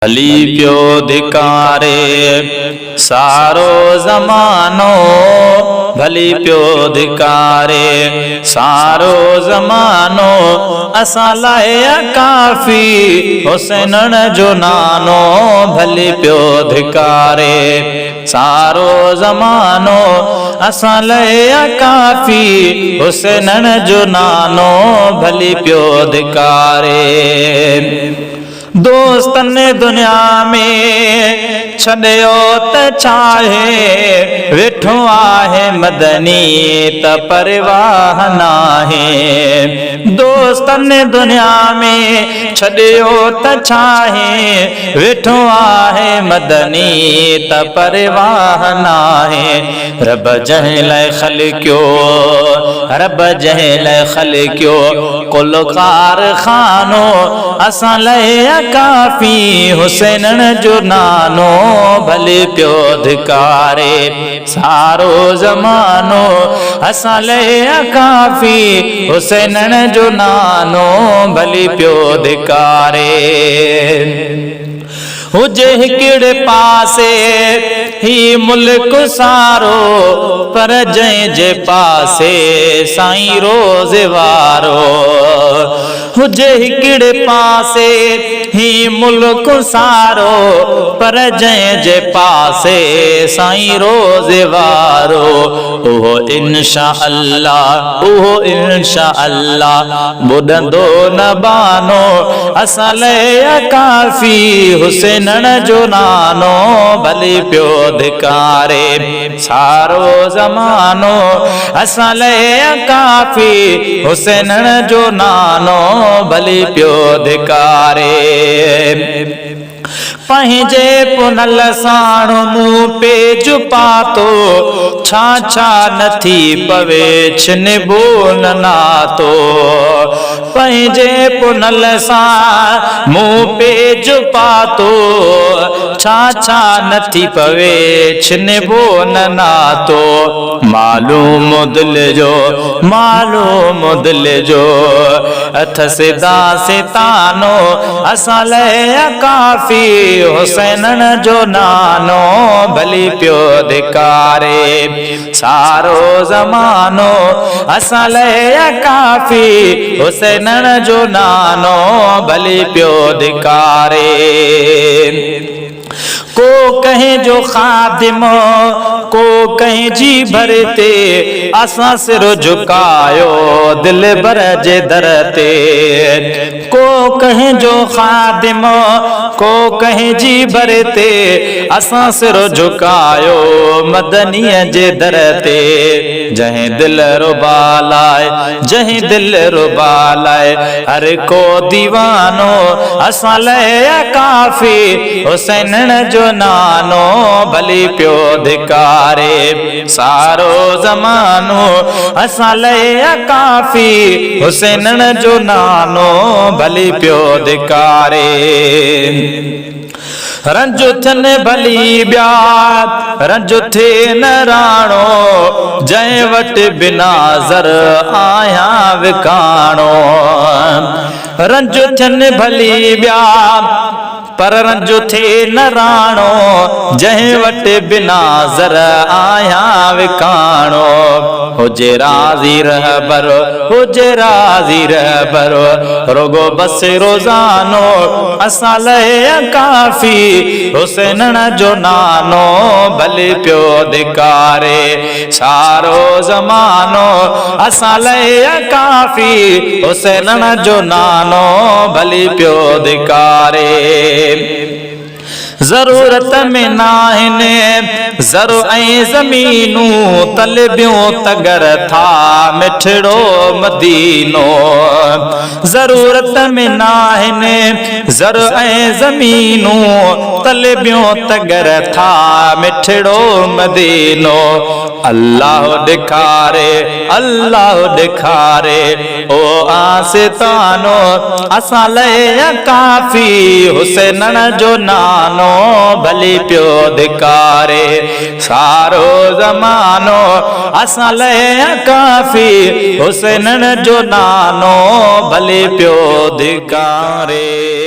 ڀلي پيو ڌڪاري سارو زمانو، ڀلي پيو ڌڪاري سارو زمانو، اسان لاء ڪافي حسينڻ جو نانو. ڀلي پيو ڌڪاري سارو زمانو، اسان لاء ڪافي حسينڻ جو نانو. ڀلي پيو ڌڪاري. دوستن دنيا ۾ ڇڏيو ته ڇاهي، ويٺو آهي مدني ته پرواهه ناهي. دوستن دنيا ۾ ڇڏيو ته ڇاهي، ويٺو آهي مدني ته پرواهه ناهي. رب جنهن لاءِ خلقيو، رب جنهن لاءِ خلقيو ڪل ڪارخانو، اسان لاءِ ڪافي حسينڻ جو نانو. ڀلي پيو ڌڪاري سارو زمانو، اسان لاءِ ڪافي حسينڻ جو نانو. ڀلي پيو ڌڪاري. هجي هڪڙي پاسي هي ملڪ سارو، پر جنهن جي پاسي سائين روز وارو. هجي هڪڙي پاسي هي ملڪ سارو، پر جنهن جي پاسي سائين روز وارو، اهو انشا الله، اهو انشا الله ٻڏندو نه بانو. اسان لاءِ ڪافي حسينڻ جو نانو. ڀلي پيو ڌڪاري سارو زمانو، اسان لاءِ ڪافي حسينڻ جو نانو. ڀلي پيو ڌڪاري. پنهنجي پنل ساڻ مون پيج پاتو، ڇا ڇا نٿي پوي ڇنبو نه ناتو. پنهنجي پنل سان مون پيج پاتو، ڇا ڇا نٿي پوي ڇنبو نه ناتو. معلوم دل جو، معلوم دل جو اٿس داستانو، اسان لاءِ ڪافي حسينڻ جو نانو. ڀلي پيو ڌڪاري سارو زمانو، اسان لاءِ ڪافي حسينڻ جو نانو. ڀلي پيو ڌڪاري. ڪو ڪنهن جو خادم، ڪو ڪنهن جي ڀر تي، اسان سر جهڪايو دل بر جي در تي. ڪو ڪنهن جو خادم، ڪو ڪنهن جي ڀر تي، اسان سر جهڪايو مدنيءَ جي در تي. جنهن دل ربا لاءِ، جنهن دل ربا لاءِ هر ڪو ديوانو، اسان لاءِ ڪافي حسينڻ جو نانو. ڀلي پيو ڌڪاري سارو زمانو، اسان لاءِ ڪافي حسينڻ جو نانو. ڀلي پيو ڌڪاري. رنج ٿين ڀلي ٻيا، رنج ٿئي نه راڻو، جنهن وٽ بنا زر آهيان وڪاڻو. رنج ٿين ڀلي ٻيا، پر رنج ٿئي نه راڻو، جنهن وٽ بنا زر آهيان وڪاڻو. هجي راضي رهبر، هجي راضي رهبر رڳو بس روزانو، اسان لاءِ ڪافي حسينڻ جو نانو. ڀلي پيو ڌڪاري سارو زمانو، اسان لاءِ ڪافي حسينڻ جو نانو. ڀلي پيو ڌڪاري. ضرورت ۾ ناهن زر ۽ زمينون، طلبيون تگر ٿا مٺڙو مدينو. ضرورت ۾ ناهن زر ۽ زمينون، طلبيون تگر ٿا مٺڙو مدينو. الله ڏيکاري، الله ڏيکاري او آستانو، اسان لاءِ ڪافي حسينڻ جو نانو. ڀلي پيو ڌڪاري سارو زمانو، اسان لاءِ ڪافي حسينڻ جو نانو. ڀلي پيو ڌڪاري.